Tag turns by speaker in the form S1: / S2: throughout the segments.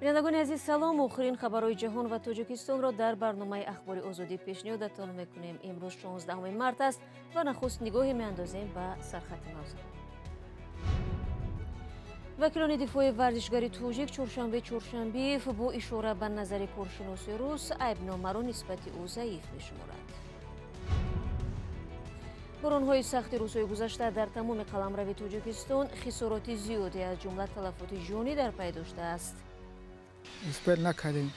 S1: Бинандагони азиз, салом. Охирин хабарҳои ҷаҳон ва Тоҷикистонро дар барномаи Ахбори Озодӣ пешниҳодатон мекунем. Имрӯз 16 март аст ва нахуст нигоҳе меандозем ба сархати мавзӯъ. Вакилони дифои варзишгари тоҷик Чоршанбе Чоршанбиев бо ишора ба назари коршиноси рус айбномаро нисбати ӯ заиф мешуморад. Боронҳои сахти рӯзҳои гузашта дар тамоми қаламрави Тоҷикистон хисороти зиёде аз ҷумла талафоти ҷонӣ дар пай доштааст.
S2: Успел накардем.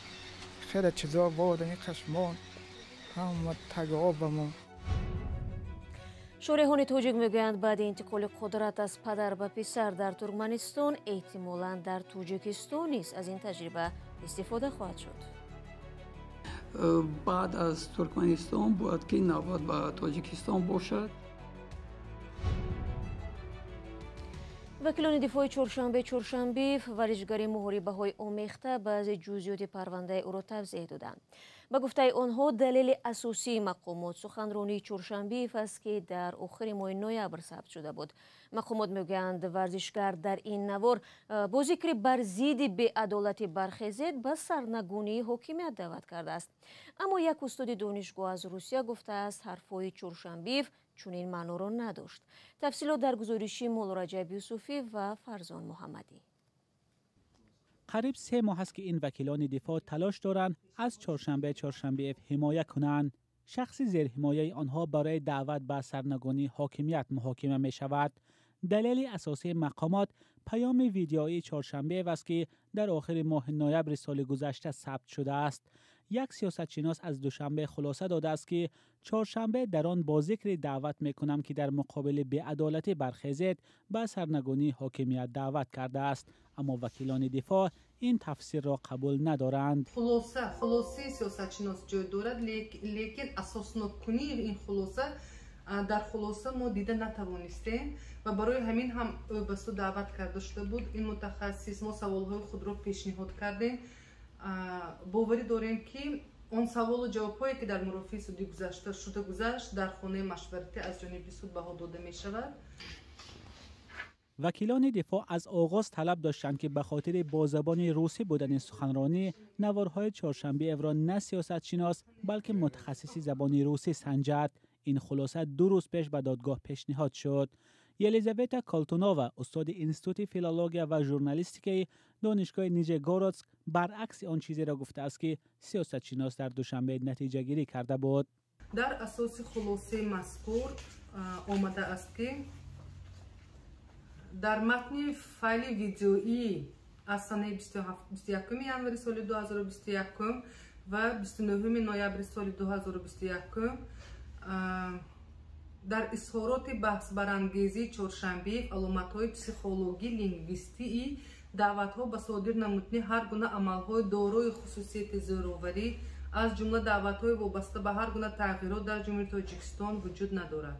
S2: Хеле чизо бодани қашмон, ҳама таги обамон.
S1: Шореҳони тоҷик мегӯянд, баъди интиқоли қудрат аз падар ба писар дар Туркманистон, эҳтимолан дар Тоҷикистон низ аз ин таҷриба истифода хоҳад шуд.
S3: Баъд аз Туркманистон бояд ки навбат ба Тоҷикистон бошад.
S1: Вакилони дифои Чоршанбе Чоршанбиев варзишгари муҳорибаҳои омехта баъзе ҷузъиёти парвандаи ӯро тавзеҳ доданд. Ба гуфтаи онҳо, далели асосии мақомот суханронии Чоршанбиев аст, ки дар охири моҳи ноябр сабт шуда буд. Мақомот мегӯянд, варзишгар дар ин навор бо зикри бар зидди беадолатӣ бархезед ба сарнагунии ҳокимият даъват кардааст. Аммо як устоди донишгоҳ аз Русия гуфтааст, ҳарфҳои Чоршанбиев чунин маъноро надошт. Тафсилот дар гузориши Муллораҷаб Юсуфӣ ва Фарзон Муҳаммадӣ.
S4: Қариб 3 моҳ аст, ки ин вакилони дифоъ талош доранд аз Чоршанбе Чоршанбиев ҳимоя кунанд. Шахси зерҳимояи онҳо барои даъват ба сарнагунии ҳокимият муҳокима мешавад. Далели асосии мақомот паёми видеоии Чоршанбеев аст, ки дар охири моҳи ноябри соли гузашта сабт шудааст. Як сиёсатшинос аз Душанбе хулоса додааст, ки Чоршанбе дар он бо зикри даъват мекунам, ки дар муқобили беадолатӣ бархезед, ба сарнагунии ҳокимият даъват кардааст. Аммо вакилони дифоъ ин тафсирро қабул надоранд.
S5: Хулосаи сиёсатшинос ҷой дорад, лекин асосноккунии ин хулоса дар хулоса мо дида натавонистем ва барои ҳамин ҳам ӯ ба суд даъват карда шуда буд. Ин мутахассис мо саволҳои худро пешниҳод кардем. Боварӣ дорем, ки он саволу ҷавобҳое, ки дар мурофиаи судӣ гузашта шуда гузашт, дар хонаи машваратӣ аз ҷониби суд баҳо дода мешавад.
S4: Вакилони дифоъ аз оғоз талаб доштанд, ки ба хотири бо забони русӣ будани суханронӣ наворҳои Чоршанбиевро на сиёсатшинос, балки мутахассиси забони русӣ санҷад. Ин хулоса 2 рӯз пеш ба додгоҳ пешниҳод шуд. Елизавета Колтунова, устоди Институти филология ва журналистикаи Донишгоҳи Нижегородск, баръакси он чизеро гуфтааст, ки сиёсатшинос дар Душанбе натиҷагирӣ карда буд.
S5: Дар асоси хулосаи мазкур омадааст, ки дар матни файли видеоӣ аз санаи 21 январи соли 2021 ва 29 ноябри соли 2021 дар изҳороти баҳсбарангезии Чоршанбиев аломатҳои психологӣ, лингвистии даъватҳо ба содир намудани ҳар гуна амалҳои дорои хусусияти зӯроварӣ, аз ҷумла даъватҳои вобаста ба ҳар гуна тағйирот дар Ҷумҳурии Тоҷикистон вуҷуд надорад.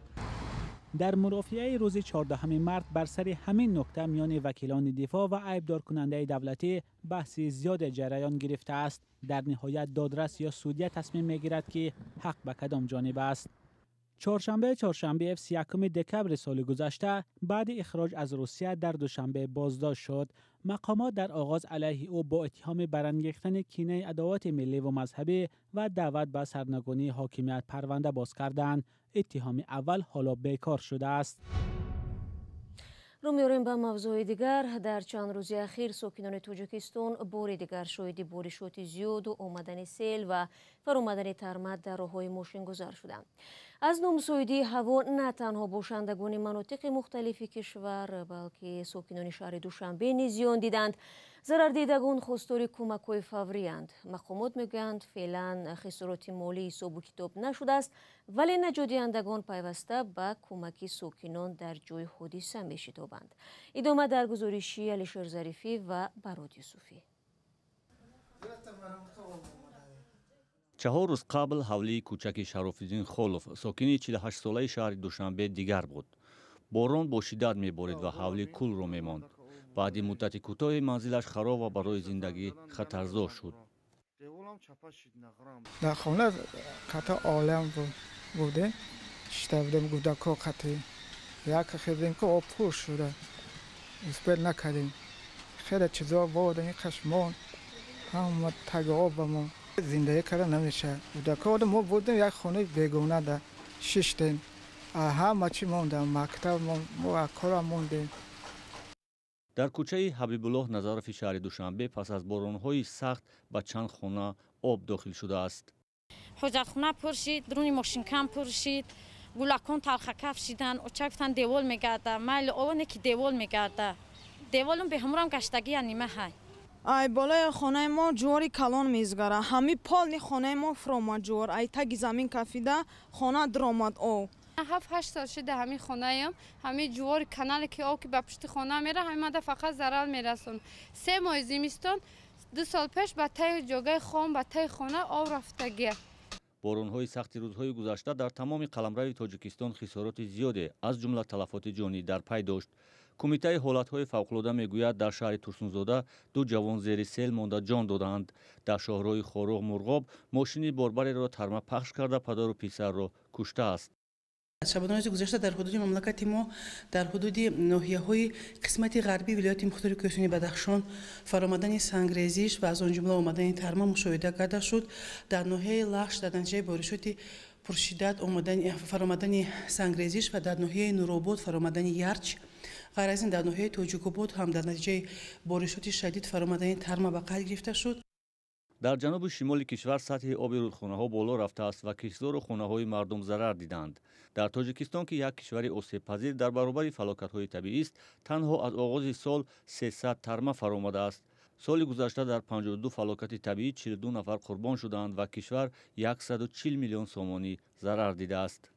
S4: Дар мурофиаи рӯзи 14 март бар сари ҳамин нукта миёни вакилони дифоъ ва айбдоркунандаи давлатӣ баҳси зиёде ҷараён гирифтааст. Дар ниҳоят додрас ё судя тасмим мегирад, ки ҳақ ба кадом ҷониб аст. Чоршанбе Чоршанбиев 31 декабри соли гузашта баъди ихроҷ аз Русия дар Душанбе боздошт шуд. Мақомот дар оғоз алайҳи ӯ бо иттиҳоми барангехтани кинаи адовати миллӣ ва мазҳабӣ ва даъват ба сарнагунии ҳокимият парванда боз карданд. Иттиҳоми аввал ҳоло бекор шудааст.
S1: Рӯ меорем ба мавзӯи дигар. Дар чанд рӯзи ахир сокинони Тоҷикистон бори дигар шоҳиди боришоти зиёду омадани сел ва фаромадани тармат дар роҳҳои мошингузар шуданд. Аз номусоидии ҳаво на танҳо бошандагони манотиқи мухталифи кишвар, балки сокинони шаҳри Душанбе низ зиён диданд. Зарардидагон хостори кӯмакҳои фавриянд. Мақомот мегӯянд, феълан хисороти молӣ ҳисобу китоб нашудааст, вале наҷотдиҳандагон пайваста ба кӯмаки сокинон дар ҷои ҳодиса мешитобанд. Идома дар гузориши Алишер Зарифӣ ва Барод Юсуфӣ.
S6: 4 рӯз қабл ҳавлии кӯчаки Шарофиддин Холов, сокини 48-солаи шаҳри Душанбе, дигар буд. Борон бо шиддат меборид ва ҳавлӣ кулро мемонд. Баъди муддати кӯтоҳи манзилаш хароб ва барои зиндагӣ хатарзо шуд.
S2: Дар хона қата олам будем, шишта будем гудако қати. Як хезем, ки об пур шуда. Успел накардем. Хеле чизо бодани қашмон, Ҳама таги об мо зиндагӣ карда намешавад. Кӯдакҳо мо будем як хонаи бегона да шиштем. Ҳама чӣ мондам, мактаб мо кора мондем.
S6: Дар кӯчаи Ҳабибуллоҳ Назарови шаҳри Душанбе пас аз боронҳои сахт ба чанд хона об дохил шудааст.
S7: Ҳоҷатхона пур шид, дуруни мошинкам пур шид, гулакон талхакаф шидан, оча гуфтан девол мегарда, майли овоне ки девол мегарда. Деволум беҳамурам гаштагия нима ҳай.
S8: Ай болои хонаи мо ҷувори калон мезгара. Ҳами полни хонаи мо фуромад ҷувор. Ай таги замин кафида хона дуромад ов.
S9: 7-8 сол шуда ҳамин хонаям, ҳамин ҷувори канале ки об ки ба пушти хона мера, ҳамин мада фақат зарар мерасон. 3 моҳи зимистон 2 сол пеш ба таи ҷогаи хом, ба таи хона об рафтагия.
S6: Боронҳои сахти рӯзҳои гузашта дар тамоми қаламрави Тоҷикистон хисороти зиёде, аз ҷумла талафоти ҷонӣ дар пай дошт. Кумитаи ҳолатҳои фавқулода мегӯяд, дар шаҳри Турсунзода 2 ҷавон зери сел монда ҷон додаанд. Дар шоҳроҳи Хоруғ Мурғоб мошини борбареро тарма пахш карда падару писарро куштааст.
S10: Шабонарӯзи гузашта дар ҳудуди мамлакати мо, дар ҳудуди ноҳияҳои қисмати ғарбии вилояти мухтори кӯҳистони Бадахшон фаромадани сангрезиш ва аз он ҷумла омадани тарма мушоҳида карда шуд. Дар ноҳияи Лахш дар натиҷаи боришоти пуршиддат фаромадани сангрезиш ва дар ноҳияи Нуробод фаромадани ярч. Ғайр аз ин дар ноҳияи Тоҷикобод ҳам дар натиҷаи боришоти шадид фаромадани тарма ба қайд гирифта шуд.
S6: Дар ҷанубу шимоли кишвар сатҳи оби рудхонаҳо боло рафтааст ва киштзору хонаҳои мардум зарар диданд. Дар Тоҷикистон, ки як кишвари осебпазир дар баробари фалокатҳои табиист, танҳо аз оғози сол 300 тарма фаромадааст. Соли гузашта дар 52 фалокати табиӣ 42 нафар қурбон шудаанд ва кишвар 140 миллион сомонӣ зарар дидааст.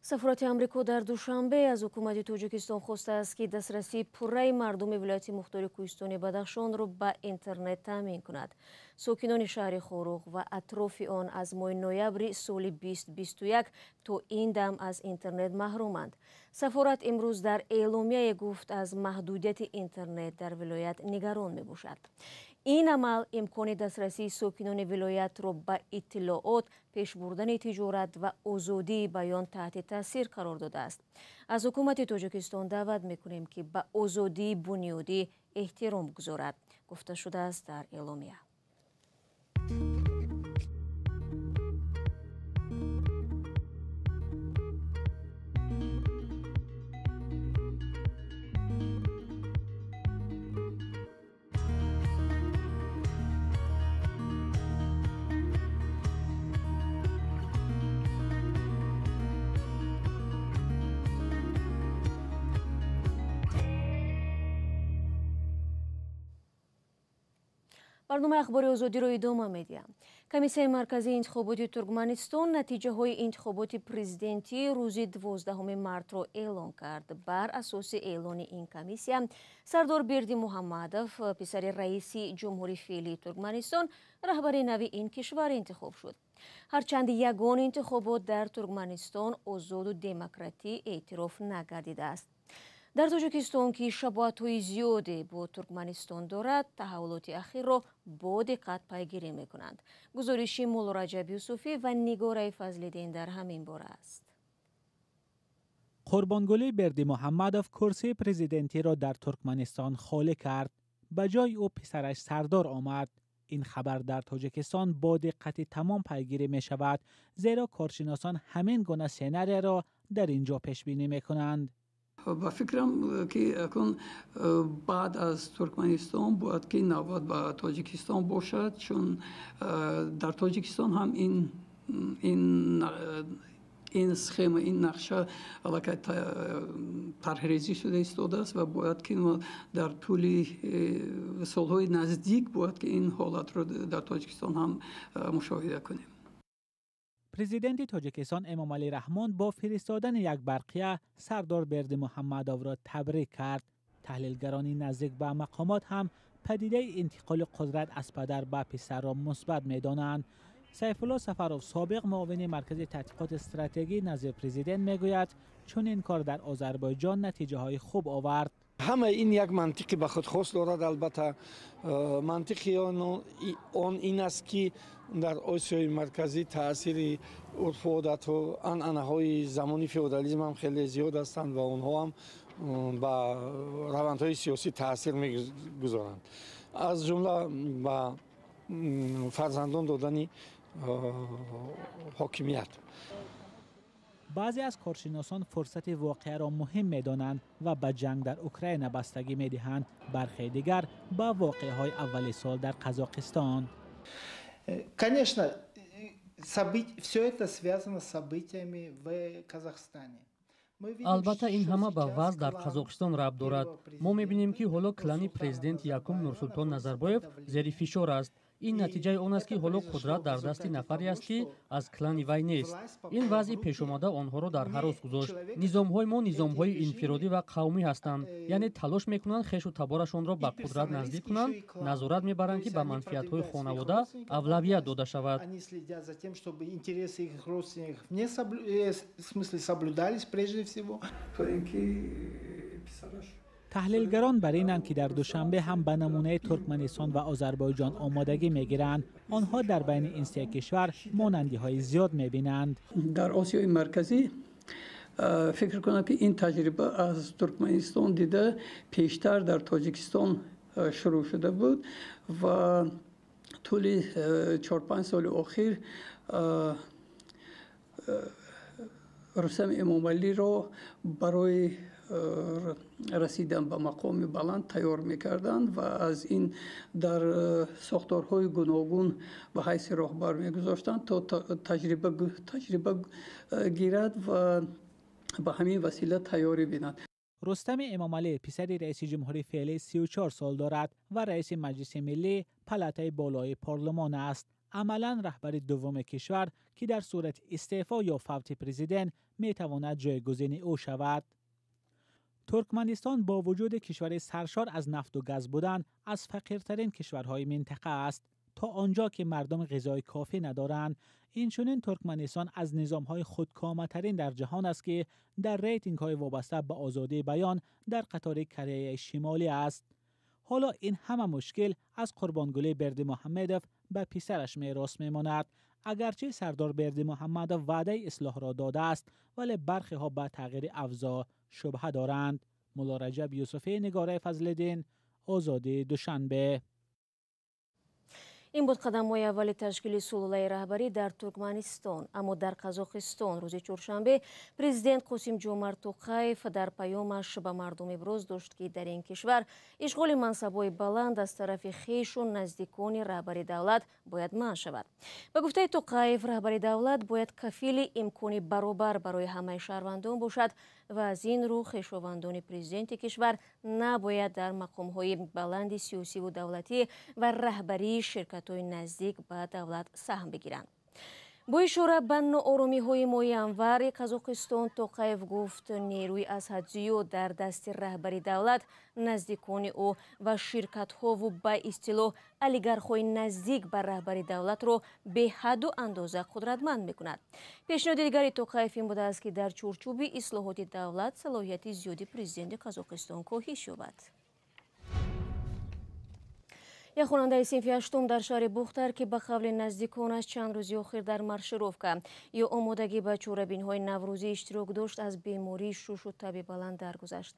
S1: Сафорати Амрико дар Душанбе аз ҳукумати Тоҷикистон хостааст, ки дастрасии пурраи мардуми вилояти мухтори кӯҳистони Бадахшонро ба интернет таъмин кунад. Сокинони шаҳри Хоруғ ва атрофи он аз моҳи ноябри соли 2021 то ин дам аз интернет маҳруманд. Сафорат имрӯз дар эъломияе гуфт, аз маҳдудияти интернет дар вилоят нигарон мебошад. Ин амал имкони дастрасии сокинони вилоятро ба иттилоот, пешбурдани тиҷорат ва озодии баён таҳти таъсир қарор додааст. Аз ҳукумати Тоҷикистон даъват мекунем, ки ба озодии бунёдӣ эҳтиром гузорад, гуфта шудааст дар эъломия. Барномаи ахбори озодиро идома медиҳам. Комиссияи марказии интихоботи Туркманистон натиҷаҳои интихоботи президентии рӯзи 12 мартро эълон кард. Бар асоси эълони ин комиссия, Сардор Бердимуҳаммадов, писари раиси ҷумҳури феълии Туркманистон, раҳбари нави ин кишвар интихоб шуд. Ҳарчанд ягон интихобот дар Туркманистон озоду демократӣ эътироф нагардидааст. Дар Тоҷикистон, ки шабоҳатҳои зиёде бо Туркманистон дорад, таҳаввулоти ахирро бо диққат пайгирӣ мекунанд. Гузориши Муллораҷаб Юсуфӣ ва Нигораи Фазлиддин дар ҳамин бора аст.
S4: Қурбонгулӣ Бердимуҳаммадов курсии президентиро дар Туркманистон холӣ кард. Ба ҷои ӯ писараш Сардор омад. Ин хабар дар Тоҷикистон бо диққати тамом пайгирӣ мешавад, зеро коршиносон ҳамин гуна сценарияро дар ин ҷо пешбинӣ мекунанд.
S3: Ба фикрам, ки акун баъд аз Туркманистон бояд ки навбат ба Тоҷикистон бошад, чун дар Тоҷикистон ҳам ин схема, ин нақша аллакай тарҳрезӣ шуда истодааст ва бояд ки дар тӯли солҳои наздик бояд ки ин ҳолатро дар Тоҷикистон ҳам мушоҳида кунем.
S4: Президенти Тоҷикистон Эмомалӣ Раҳмон бо фиристодани як барқия Сардор Бердимуҳаммадовро табрик кард. Таҳлилгарони наздик ба мақомот ҳам падидаи интиқоли қудрат аз падар ба писарро мусбат медонанд. Сайфулло Сафаров, собиқ муовини маркази таҳқиқоти стратегӣ назди президент, мегӯяд чунин кор дар Озарбойҷон натиҷаҳои хуб овард.
S11: Ҳамаи ин як мантиқи ба худ хос дорад. Албатта мантиқи он ин аст, ки дар Осиёи Марказӣ таъсири урфу одатҳо, анъанаҳои замони феодализм ҳам хеле зиёд ҳастанд ва онҳо ҳам ба равандҳои сиёсӣ таъсир мегузоранд, аз ҷумла ба фарзандон додани ҳокимият.
S4: Баъзе аз коршиносон фурсати воқеаро муҳим медонанд ва ба ҷанг дар Украина бастагӣ медиҳанд, бархе дигар ба воқеаҳои аввали сол дар Қазоқистон.
S12: Конечно, все это связано с событиями в Казахстане.
S13: Албатта, ин ҳама ба вазъ дар Қазоқистон рабт дорад. Мо мебинем, ки ҳоло клани президенти якум Нурсултон Назарбоев зери фишор аст. Ин натиҷаи он аст, ки ҳоло қудрат дар дасти нафаре аст, ки аз клани вай нест. Ин вазъи пешомада онҳоро дар ҳарос гузошт. Низомҳои мо низомҳои инфиродӣ ва қавмӣ ҳастанд, яъне талош мекунанд хешу таборашонро ба қудрат наздик кунанд, назорат мебаранд, ки ба манфиатҳои хонавода авлавият дода шавад.
S12: Они следят за тем, чтобы интересы их родственников не в смысле соблюдались прежде всего.
S3: То ин ки писараш.
S4: Таҳлилгарон бар инанд, ки дар Душанбе ҳам ба намунаи Туркманистон ва Озарбойҷон омодагӣ мегиранд. Онҳо дар байни ин се кишвар монандиҳои зиёд мебинанд.
S3: Дар Осиёи Марказӣ фикр кунам, ки ин таҷриба аз Туркманистон дида пештар дар Тоҷикистон шурӯъ шуда буд ва тӯли 4-5 соли охир Рустам Эмомалиро барои расидан ба мақоми баланд тайёр мекарданд ва аз ин дар сохторҳои гуногун ба ҳайси роҳбар мегузоштанд, то таҷриба гирад ва ба ҳамин васила тайёрӣ бинад.
S4: Рустами Эмомалӣ, писари раиси ҷумҳури феълӣ, 34 сол дорад ва раиси Маҷлиси Миллӣ, палатаи болои парлумон аст. Амалан раҳбари дуввуми кишвар, ки дар сурати истеъфо ё фавти президент метавонад ҷойгузини ӯ шавад. Туркманистон бо вуҷуди кишвари саршор аз нафту газ будан аз фақиртарин кишварҳои минтақа аст, то он ҷо ки мардум ғизои кофӣ надоранд. Инчунин Туркманистон аз низомҳои худкоматарин дар ҷаҳон аст, ки дар рейтингҳои вобаста ба озодии баён дар қатори Кореяи Шимолӣ аст. Ҳоло ин ҳама мушкил аз Қурбонгулӣ Бердимуҳаммедов ба писараш мерос мемонад. Агарчи Сардор Бердимуҳаммадов ваъдаи ислоҳро додааст, вале бархеҳо ба тағйири авзоъ шубҳа доранд. Мулло Раҷаб Юсуфӣ, Нигораи Фазлиддин, Озодӣ, Душанбе.
S1: Ин буд қадамҳои аввали ташкили сулолаи раҳбарӣ дар Туркманистон. Аммо дар Қазоқистон рӯзи чоршанбе президент Қосим Ҷомарт Тоқаев дар паёмаш ба мардум иброз дошт, ки дар ин кишвар ишғоли мансабҳои баланд аз тарафи хешу наздикони раҳбари давлат бояд манъ шавад. Ба гуфтаи Тоқаев, раҳбари давлат бояд кафили имкони баробар барои ҳамаи шаҳрвандон бошад ва аз ин рӯ хешовандони президенти кишвар набояд дар мақомҳои баланди сиёсиву давлатӣ ва раҳбарии ширкатҳои наздик ба давлат саҳм бигиранд. Бо ишора ба нооромиҳои моҳи январи Қазоқистон, Тоқаев гуфт, нерӯи аз ҳад зиёд дар дасти раҳбари давлат, наздикони ӯ ва ширкатҳову ба истилоҳ олигархҳои наздик ба раҳбари давлатро беҳадду андоза қудратманд мекунад. Пешниҳоди дигари Тоқаев ин будааст, ки дар чорчӯби ислоҳоти давлат салоҳияти зиёди президенти Қазоқистон коҳиш ёбад. Як хонандаи синфи ҳаштум дар шаҳри Бухтар, ки ба қавли наздиконаш чанд рӯзи охир дар маршировка ё омодагӣ ба чорабиниҳои наврӯзӣ иштирок дошт, аз бемории шушу таби баланд даргузашт.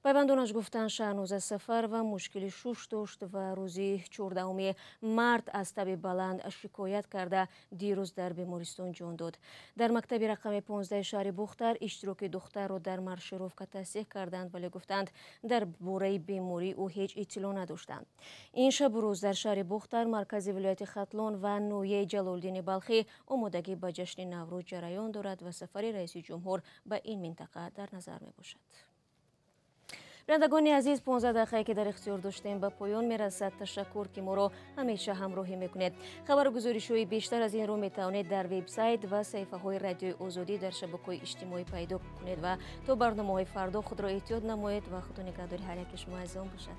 S1: Пайвандонаш гуфтанд, Шаҳноза Сафарова мушкили шуш дошт ва рӯзи 14 март аз таби баланд шикоят карда, дирӯз дар бемористон ҷон дод. Дар мактаби рақами 15 шаҳри Бухтар иштироки духтарро дар маршировка тасдиқ карданд, вале гуфтанд, дар бораи бемории ӯ ҳеҷ иттилоъ надоштанд. Ин шабу рӯз дар шаҳри Бухтар, маркази вилояти Хатлон ва ноҳияи Ҷалолиддини Балхӣ омодагӣ ба ҷашни Наврӯз ҷараён дорад ва сафари раиси ҷумҳур ба ин минтақа дар назар мебошад. Бинандагони азиз, 15 дақиқае ки дар ихтиёр доштем ба поён мерасад. Ташаккур, ки моро ҳамеша ҳамроҳӣ мекунед. Хабару гузоришҳои бештар аз инро метавонед дар вебсайт ва саҳифаҳои Радиои Озодӣ дар шабакаҳои иҷтимоӣ пайдо кунед ва то барномаҳои фардо худро эҳтиёт намоед ва Худо нигаҳдори ҳар яки шумо азизон бошад.